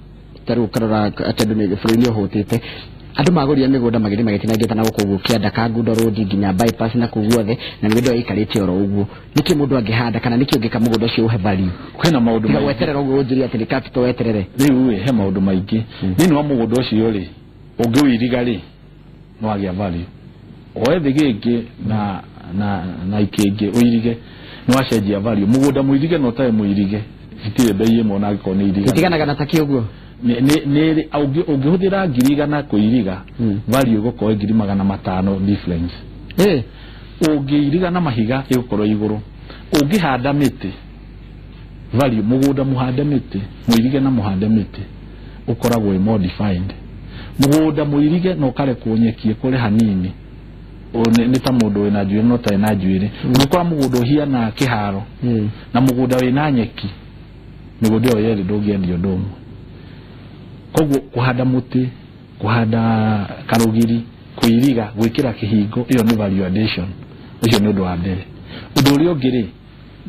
tarĩu ũkarora atĩ andũ nĩ bũrũri nĩ ũhũtĩte, andũ magũrire mĩgũnda magĩthiĩ magĩtinangĩte na gũkũ ũguo kĩanda Kangundo Road nginya bypass na kũu guothe, na mĩgũnda ĩyo ĩikarĩte oro ũguo. Nĩkĩ mũndũ angĩhanda kana nĩkĩ ũngĩka mũgũnda ũcio ũhe value? Kwĩna maũndũ maingĩ. Weterere ũguo ũnjĩre atĩ nĩ capital weterere. Rĩu ĩ, he maũndũ maingĩ. Thĩinĩ wa mũgũnda ũcio rĩ, ũngĩũiriga rĩ, no wagĩa value. Oe thĩgĩngĩ na ikĩngĩ ũirige, nĩ wacenjia value. Mũgũnda mũirige na ũtarĩ mũirige citirĩ bei ĩmwe ona angĩkorwo nĩ irigana. Itiganaga na takĩ ũguo? Nĩ ũngĩhũthĩra 100,000 kũiriga, value ĩgũkorwo 500,000 difference. Ũngĩiriga na mahiga ĩgũkorwo igũrũ. Ũngĩhanda mĩtĩ value, mũgũnda mũhande mĩtĩ, mũirige na mũhande mĩtĩ ũkoragwo wĩ more defined. Mũgũnda mũirige na ũkarekwo nyeki ĩkũre hanini, nĩ ta mũndũ wĩna njuĩrĩ na ũtarĩ na njuĩrĩ. Ũngĩkora mũgũnda ũhiana kĩharo na mũgũnda wĩna nyeki, mĩgũnda ĩyo yerĩ ndũngĩendia ũndũ ũmwe. Koguo kũhanda mũtĩ, kũhanda karũgiri, kũiriga, gwĩkĩra kĩhingo, ĩyo nĩ value addition. Ũcio nĩ ũndũ wa mbere. Ũndũ ũrĩa ũngĩ rĩ,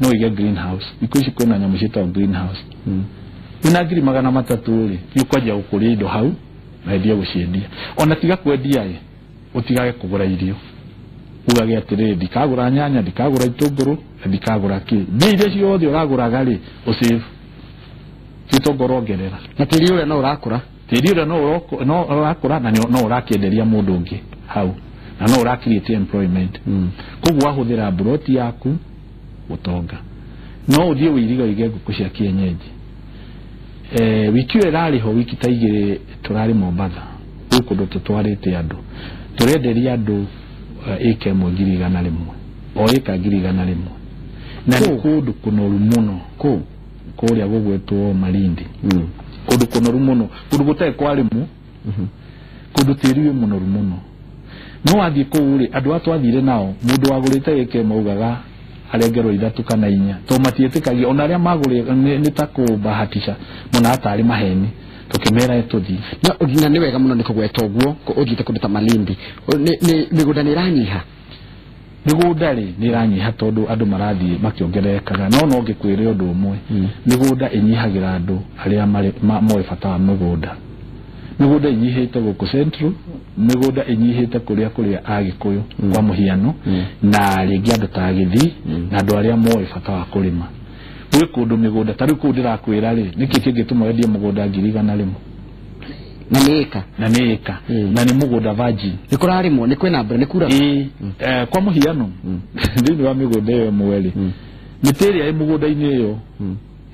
no ũige greenhouse. Thikũ ici kwĩna nyamũ ciĩtagwo greenhouse. Wĩna 300,000 rĩ, nĩ ũkwanjia gũkũria indo hau na wendie gũciendia. Ona tiga kwendia ĩ, ũtigage kũgũra irio. Ugage atĩrĩrĩ, ndikagũra nyanya, ndikagũra itũngũrũ, na ndikagũra kĩ. Mbia iria ciothe ũragũraga rĩ, ũsave. Ti ũtonga ũrongerera. Na tĩri ũrĩa no ũrakũra. Tĩri ũrĩa no ũrakũra na no ũrakĩenderia mũndũ ũngĩ hau, na no ũra create employment. Koguo wahũthĩra mburoti yaku ũtonga. No ũthiĩ ũirige ũige ngũkũ cia kienyeji. Wiki ĩyo ĩrarĩ ho, wiki ta 2 tũrarĩ Mombatha, gwĩ kũndũ tũtwarĩte andũ, tũrenderia andũ ĩka ĩmwe 100,000, o ĩka 100,000, na nĩ kũndũ kũnoru mũno kũu kũrĩa gũgwĩtwo Malindi. Kũndũ kũnoru mũno, kũndũ gũtarĩ kwarĩmwo, kũndũ tĩri wĩ mũnoru mũno. No wathiĩ kũu rĩ, andũ a twathire nao, mũndũ wagũrĩte ĩka ĩmwe augaga arengerwo 3 kana 4, tondũ matiĩtĩkagia ona arĩa magũrĩte nĩ ta kũbahatisha monaga tarĩ maheni, tũkĩmera tũthiĩ. Na nĩ wega mũno nĩ kũgweta ũguo ũthiĩte kũndũ ta Malindi. Mĩgũnda nĩ ĩranyiha? Mĩgũnda rĩ nĩ ĩranyiha tondũ andũ marathiĩ makĩongererekaga, no no ngĩkwĩre ũndũ ũmwe, mĩgũnda ĩnyihagĩra andũ arĩa moĩ bata wa mĩgũnda. Mĩgũnda ĩnyihĩte gũkũ Central, mĩgũnda ĩnyihĩte kũrĩa kũrĩa Agĩkũyũ kwa mũhiano, na rĩngĩ andũ ta Agĩthii na andũ arĩa moĩ bata wa kũrĩma. Gwĩ kũndũ mĩgũnda ta rĩu kũu ndĩrakwĩra rĩ, nĩkĩ kĩngĩtũma wendie mũgũnda 100,000? Na nĩ ĩka. Na nĩ ĩka. Na nĩ mũgũnda virgin. Nĩ kũrarĩmwo, nĩ kwĩna mbura, nĩ kuraga. Kwa mũhiano, thĩinĩ wa mĩgũnda ĩyo ĩmwe rĩ, mĩtĩ ĩrĩa ĩ mũgũnda-inĩ ĩyo,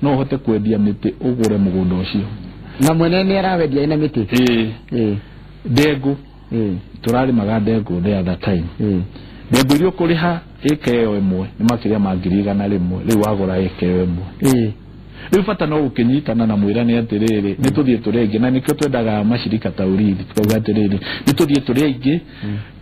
no ũhote kwendia mĩtĩ ũgũre mũgũnda ũcio. Na mwene nĩ arawendia ĩna mĩtĩ? Ndengũ. Tũrarĩmaga ndengũ the other time. Ndengũ iria ũkũrĩha ĩka ĩyo ĩmwe nĩ makĩria ma 100,000, rĩu wagũra ĩka ĩyo ĩmwe. Rĩu bata no gũkĩnyitana na mwĩrane atĩrĩrĩ, nĩ tũthiĩ tũrĩ aingĩ, na nĩkĩo twendaga macirika ta Urithi, tukauga atĩrĩrĩ, nĩ tũthiĩ tũrĩ aingĩ,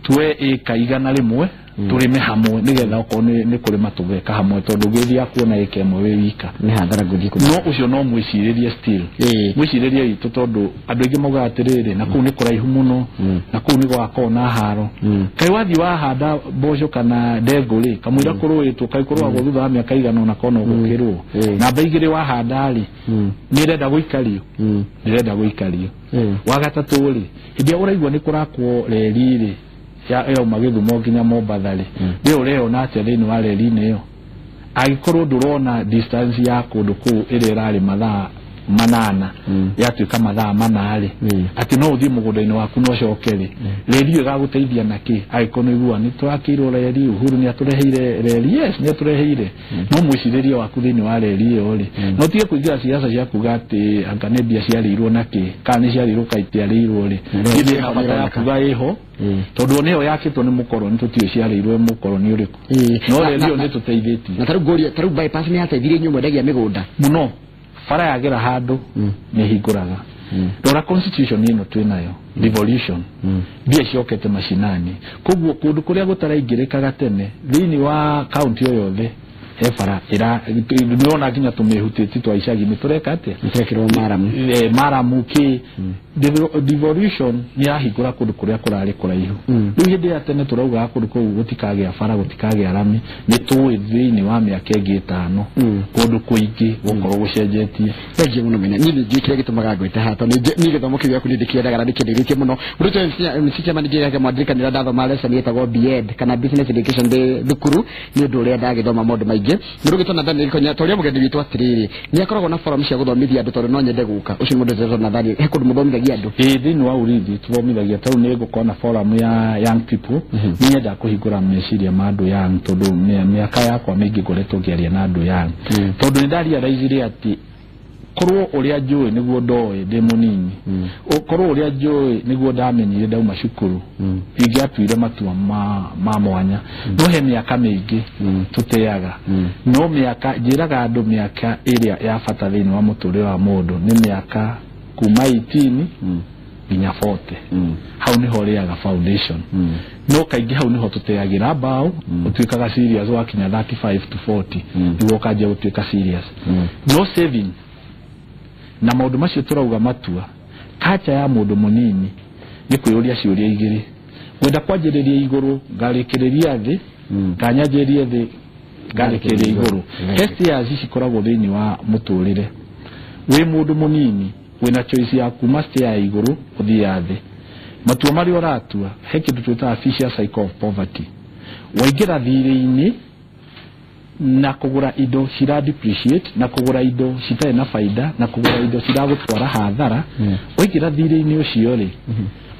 tuoe ĩka 100 tũrĩme hamwe, nĩgetha okorwo nĩ kũrĩma tũgeka hamwe, tondũ ũngĩthiĩ kuona ĩka ĩmwe wĩ wika nĩ hathara ngũthiĩ kũrĩma. No ũcio no mwĩcirĩrie still. Mwĩcirĩrie witũ, tondũ andũ aingĩ maugaga atĩrĩrĩ, na kũu nĩ kũraihu mũno, na kũu nĩ gwakorwo na haro. Kaĩ wathiĩ wahanda mboco kana ndengũ rĩ, kamũira kũrũĩtwo, kaĩ kũrũagwo thutha wa mĩaka igana ũna kona gũkĩrũo. Namba 2 wahanda rĩ, nĩ ĩrenda gũikario. Nĩ ĩrenda gũikario. Wa gatatũ rĩ, hĩndĩ ĩrĩa ũraigua nĩ kũrakwo reri rĩ, yauma Gĩthumo nginya Mombatha rĩ, we ũreyona atĩa thĩinĩ wa reri-inĩ ĩyo? Angĩkorwo ndũrona distance ya kũndũ kũu ĩrĩa ĩrarĩ mathaa manana yatuĩka mathaa mana rĩ, atĩ no ũthiĩ mũgũnda-inĩ waku na ũcoke rĩ, reri ĩyo ĩgagũteithia nakĩ angĩkorwo nĩ ũiguaga nĩ tũrakĩirwo reri, Uhuru nĩ atũreheire reri, yes nĩ atũreheire, no mwĩcirĩrie waku thĩinĩ wa reri ĩyo rĩ, no ũtige kũingĩra siasa cia kuga atĩ anga nĩ mbia ciarĩirwo nakĩ kana nĩ ciarĩirwo kana itiarĩirwo rĩ, niĩ ndĩna bata ya kuga ĩho tondũ nĩyo yakĩtwo nĩ mũkoroni, tũtiũĩ ciarĩirwo mũkoroni ũrĩkũ, no reri ĩyo nĩ tũteithĩtie. Na tarĩu ngũrie, tarĩu bypass nĩ yateithirie inyuĩ mwendagia mĩgũnda mũno, bara yagera handũ nĩ hingũraga. Rora constitution ĩno twĩnayo, devolution, mbia ciokete macinani, koguo kũndũ kũrĩa gũtaraingĩrĩkaga tene thĩinĩ wa kaunti o yothe he bara ĩra nĩwona nginya tũmĩhutĩti twa icagi nĩ tũreka atĩa, nĩtwekĩrwo maramu, maramu kĩ. Devolution nĩ yahingũra kũndũ kũrĩa kũrarĩ kũraihu. Rĩu hĩndĩ ya tene tũraugaga kũndũ kũu gũtikagĩa bara, gũtikagĩa rami, nĩ tũĩ thĩinĩ wa mĩaka ĩngĩ 5 kũndũ kũingĩ gũkorwo gũcenjetie. Thengiũ mũno Maina, niĩ nĩ njũĩ kĩrĩa gĩtũmaga ngwĩte haha tondũ niĩ gĩthomo kĩu gĩaku nĩ ndĩkĩendaga na nĩkĩndeithĩtie mũno. Mũndũ ũcio MC Chairman njĩrage mwandĩkanĩra ndathoma lesson ĩtagwo B.Ed kana Business Education ndĩ thukuru, nĩ ũndũ ũrĩa ndagĩthoma maũndũ maingĩ. Mũndũ ũgĩtwo Nathaniel Gĩkonya, ta ũrĩa mũgeni witũ atĩrĩrĩ, nĩ akoragwo na forum cia gũthomithia andũ, tondũ no nyende gũka. Ũcio nĩ mũndũ ũretwo Nathaniel, he kũndũ mũthomithagia andũ? Ĩĩ, thĩinĩ wa Urithi tũthomithagia, tarĩu nĩ ngũkorwo na forum ya young people. Nĩ nyendaga kũhingũra meciria ma andũ young, tondũ mĩaka yakwa mĩingĩ ngoretwo ngĩaria na andũ young, tondũ nĩ ndarealizire atĩ korwo ũrĩa njũĩ nĩguo ndoĩ ndĩ mũnini, korwo ũrĩa njũĩ nĩguo ndamenyire ndauma cukuru, ingĩatuire matua ma mwanya. No he mĩaka mĩingĩ tũteaga, no mĩaka njĩraga andũ mĩaka ĩrĩa ya bata thĩinĩ wa mũtũrĩre wa mũndũ nĩ mĩaka kuma 18 nginya 40. Hau nĩho ũrĩaga foundation, no kaingĩ hau nĩho tũteagĩra mbaũ, ũtuĩkaga serious wakinya 35 to 40, nĩguo ũkanjia gũtuĩka serious. No saving na maũndũ macio tũrauga matua, kacha ya mũndũ mũnini nĩ kwĩyũria ciũria igĩrĩ: ngwenda kwanjĩrĩria igũrũ ngarĩkĩrĩria thĩ, nganyanjĩrie thĩ ngarĩkĩrĩria igũrũ. He stairs cikoragwo thĩinĩ wa mũtũrĩre. Wĩ mũndũ mũnini wĩna choice ya kuma stair ya igũrũ ũthiĩ ya thĩ. Matua marĩa ũratua, he kĩndũ twĩtaga vicious cycle of poverty. Waingĩra thirĩ-inĩ na kũgũra indo cira depreciate, na kũgũra indo citarĩ na baida, na kũgũra indo ciragũtwara hathara, waingĩra thirĩ-inĩ ũcio rĩ,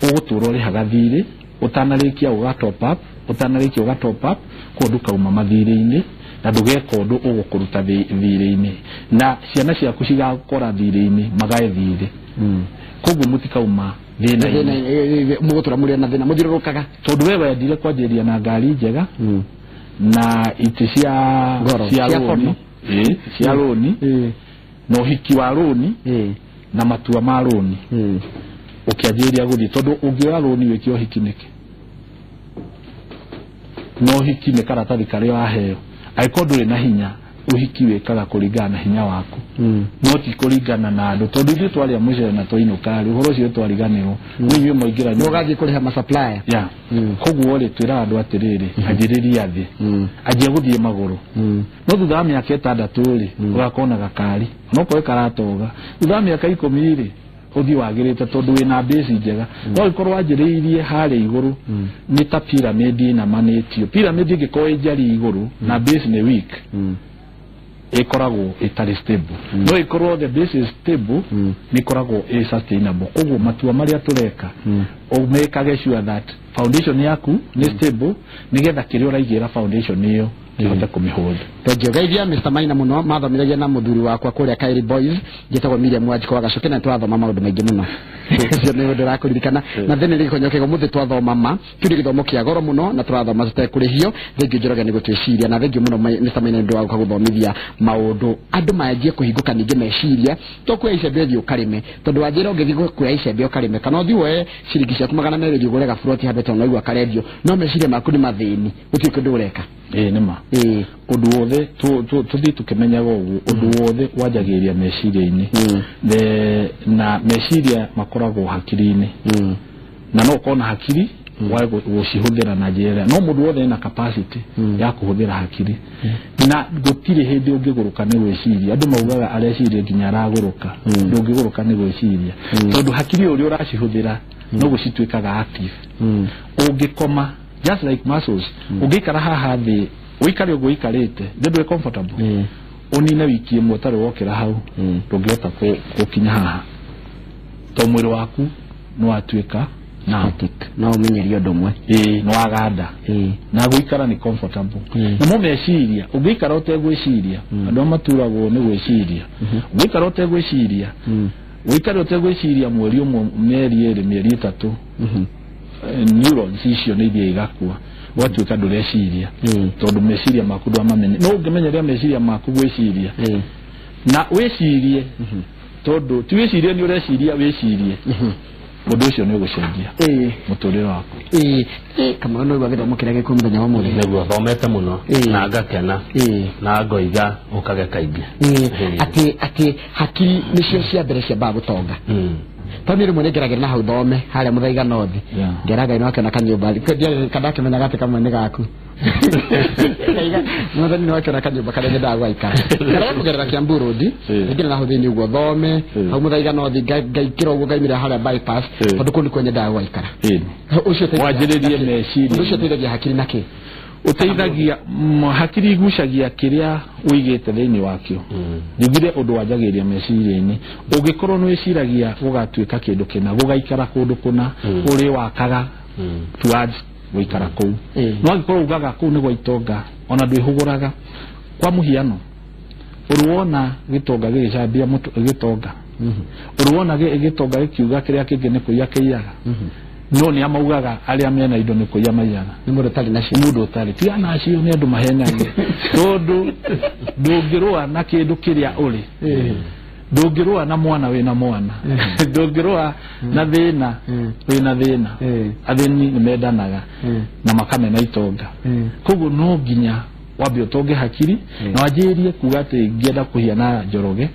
ũgũtũra ũrĩhaga thirĩ, ũtanarĩkia ũga top up, ũtanarĩkia ũga top up, koguo ndũkauma mathirĩ-inĩ na ndũgeka ũndũ ũgũkũruta thirĩ-inĩ, na ciana ciaku cigakora thirĩ-inĩ magae thirĩ, koguo mũtikauma thĩna-inĩ, mũgũtũra mũrĩ na thĩna mũthiũrũrũkaga, tondũ we wendire kwanjĩrĩria na ngari njega na itĩ cia Goro, cia cia rũni, bono. Cia rũni na ũhiki wa rũni na matua ma rũni, ũkĩanjĩrĩria gũthiĩ, tondũ ũngĩoya rũni wĩke ũhiki nĩkĩ? Na ũhiki nĩ karatathi karĩa waheo, angĩkorwo ndũrĩ na hinya, ũhiki wĩkaga kũringana na hinya waku, no ti kũringana na andũ, tondũ ithuĩ twarĩa mũcere na twainũka rĩ, ũhoro ũcio twariganĩrwo rĩu inyuĩ mwaingĩra nĩ ũgathiĩ kũrĩha masupplier. Ya, koguo rĩ, twĩraga andũ atĩrĩrĩ, anjĩrĩria thĩ, anjia gũthiĩ magũrũ, no thutha wa mĩaka 6 rĩ, ũgakorwo na gakari onokorwo karatoga. Thutha wa mĩaka 10 rĩ, ũthiĩ wagĩrĩte tondũ wĩna base njega. No ũngĩkorwo wanjĩrĩirie harĩa igũrũ, nĩ ta pyramid ĩnamanĩtio. Pyramid ĩngĩkorwo ĩ njariĩ igũrũ na base nĩ weak, ĩkoragwo ĩtarĩ stable. No ĩkorwo the base is stable, nĩ ĩkoragwo ĩ sustainable. Koguo matua marĩa tũreka, ũmekage sure that foundation yaku nĩ stable, nĩgetha kĩrĩa ũraigĩra foundation ĩyo kĩhote kũmĩhold. Thengiũ geithia Mr. Maina mũno, mathomithagia na mũthuri wakwa kũrĩa Kairi Boys, njĩtagwo Miriam Wanjikũ wa Gacoke, na twathoma maũndũ maingĩ mũno. Ũcio nĩ ũndũ ũrakũririkana. Na thĩinĩ gĩkonyo kĩgo mũthĩ twathoma ma, kĩu nĩ gĩthomo kĩa goro mũno na tũrathoma tũtekũrĩhio. Thengiũ Njoroge nĩ gũtwĩciria, na thengiũ mũno Mr. Maina nĩ ũndũ wa gũka gũthomithia maũndũ andũ manjie kũhingũka ningĩ meciria, to kuoya icembe ũthiĩ ũkarĩme, tondũ wanjĩra ũngĩthiĩ kuoya icembe ũkarĩme kana ũthiĩ woe ciringi ciaku 200 ũthiĩ ũgũre gaburoti handũ tondũ waigua karendio, no meciria maku nĩ mathĩni, gũtirĩ kĩndũ ũreka. Ĩĩ nĩ ma. Ũndũ wothe tũthiĩ tũkĩmenyaga ũguo, ũndũ wothe wanjagĩrĩria meciria-inĩ, na meciria makoragwo hakiri-inĩ, na no ũkorwo na hakiri wage gũcihũthĩra na njĩra ĩrĩa, no mũndũ wothe ena capacity ya kũhũthĩra hakiri, na gũtirĩ hĩndĩ ũngĩgũrũka nĩ gwĩciria. Andũ maugaga areciria nginya aragũrũka. Ndũngĩgũrũka nĩ gwĩciria, tondũ hakiri ũrĩa ũracihũthĩra no gũcituĩkaga active. Ũngĩkoma, just like muscles, ũngĩikara haha thĩ, ũikare ũguo ũikarĩte, nĩ ndũĩ comfortable. Ũnine wiki ĩmwe ũtarĩ wokĩra hau, ndũngĩhota gũkinya haha, to mwĩrĩ waku nĩ watuĩka na no ũmenyerie ũndũ ũmwe. Ĩĩ, nĩ waganda na gũikara nĩ comfortable. Namo meciria, ũngĩikara ũtegwĩciria, andũ arĩa maturagwo nĩ gwĩciria, ũngĩikara ũtegwĩciria, ũikare ũtegwĩciria mweri ũmwe, mĩeri 2, mĩeri 3, neurons icio nĩ ithiĩ igakua, ũgatuĩka ndũreciria, tondũ meciria maku ndwamamenye. No ũngĩmenyeria meciria maku gwĩciria na wĩcirie, tondũ ti wĩcirie nĩ ũreciria, wĩcirie, ũndũ ũcio nĩ ũgũcenjia mũtũrĩre waku. Kamau no igua gĩthomo kĩrĩa gĩkuo mũthenya wa ũmũthĩ. Nĩguo thomete mũno na ngakena na ngoiga ũkage kaingĩ. Atĩ hakiri nĩcio cia mbere ciambaga gũtonga. Tondũ rĩmwe nĩngeragĩra na hau thome harĩa Mũthaiga North, ngera Ngai nĩwakĩona kanyũmba, kandakĩmenyaga atĩ kamwe nĩ gaku. Mwathani nĩwakĩona kanyũmba karĩa nyendaga gũgaikara. Ngeraga kũgerera Kiambu Road, ngĩra na hau thĩinĩ ũguo thome, hau Mũthaiga North, ngaikĩra ũguo ngaimĩra harĩa bypass, tondũ kũu nĩkuo nyendaga gũgaikara. Ũcio wanjĩrĩrie meciria. Ũndũ ũcio ũteithagia hakiri na kĩ? Ũteithagia hakiri igucagia kĩrĩa ũigĩte thĩinĩ wakĩo. Njugire ũndũ wanjagĩrĩria meciria-inĩ, ũngĩkorwo nĩ wĩciragia gũgatuĩka kĩndũ kĩna, gũgaikara kũndũ kũna, ũrĩ wakaga towards gũikara kũu. No angĩkorwo ugaga kũu nĩ gwa itonga, ona ndwĩhũgũraga. Kwa mũhiano, ũrĩ wona gĩtonga gĩgĩcambia gĩtonga, ũrĩ wona gĩtonga gĩkiuga kĩrĩa kĩngĩ nĩ kũiya kĩiyaga, no nĩ amaugaga arĩa mena indo nĩ kũiya maiyaga. Nĩ mũndũ ũtarĩ nacio. Mũndũ ũtarĩ tiga nacio nĩ andũ mahenagia, tondũ ndũngĩrũa na kĩndũ kĩrĩa ũrĩ, ndũngĩrũa na mwana wĩna mwana, ndũngĩrũa na thĩna wĩna thĩna. Athĩni nĩ mendanaga na makamena itonga. Koguo no nginya wambe ũtonge hakiri na wanjĩrĩrie kuga atĩ ngĩenda kũhiana Njoroge,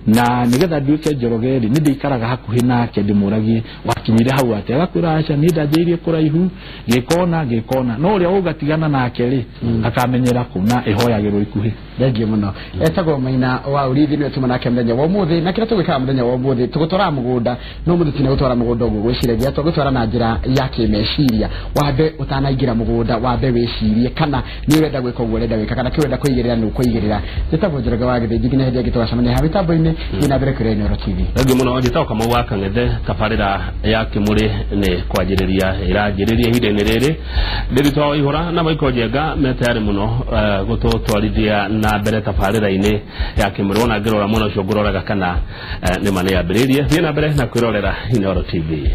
na nĩgetha nduĩke Njoroge rĩ, nĩ ndĩikaraga hakuhĩ nake ndĩmũragie wakinyire hau atĩa, agakwĩra aca niĩ ndanjĩrĩirie kũraihu, ngĩkona ngĩkona, no ũrĩa ũgatigana nake rĩ, akamenyera kũ na ĩhoyagĩrwo ikuhĩ. Thengiũ mũno. Etagwo Maina wa Ũrithi, nĩwe tuma nake mũthenya wa ũmũthĩ, na kĩrĩa tũgwĩkaga mũthenya wa ũmũthĩ tũgũtwaraga mũgũnda, no mũthĩ tina gũtwara mũgũnda ũguo gwĩciragia, tũgũtwara na njĩra ya kĩmeciria. Wambe ũtanaingĩra mũgũnda, wambe wĩcirie kana nĩ ũrenda gwĩka ũguo ũrenda gwĩka, kana kĩ ũrenda kũigĩrĩra nĩ ũkũigĩrĩra. Njĩtagwo Njoroge wa Gĩthĩnji, nginya hĩndĩ ĩngĩ tũgacemania haha mĩtambo-inĩ, thiĩ na mbere kwĩrora Inooro TV. Thengiũ mũno. Njĩtagwo Kamau wa Kang'ethe. Tabarĩra ya Kĩmũrĩ nĩ kwanjĩrĩria ĩranjĩrĩria ihinda-inĩ rĩrĩ. Ndĩrito wa Waihũra na Michael Njenga me tayarĩ mũno gũtũtwarithia na mbere tabarĩra-inĩ ya Kĩmũrĩ. Wona ngĩrora mwena ũcio ngũroraga kana nĩ ma nĩ yambĩrĩirie. Thiĩ na mbere na kwĩrorera Inooro TV.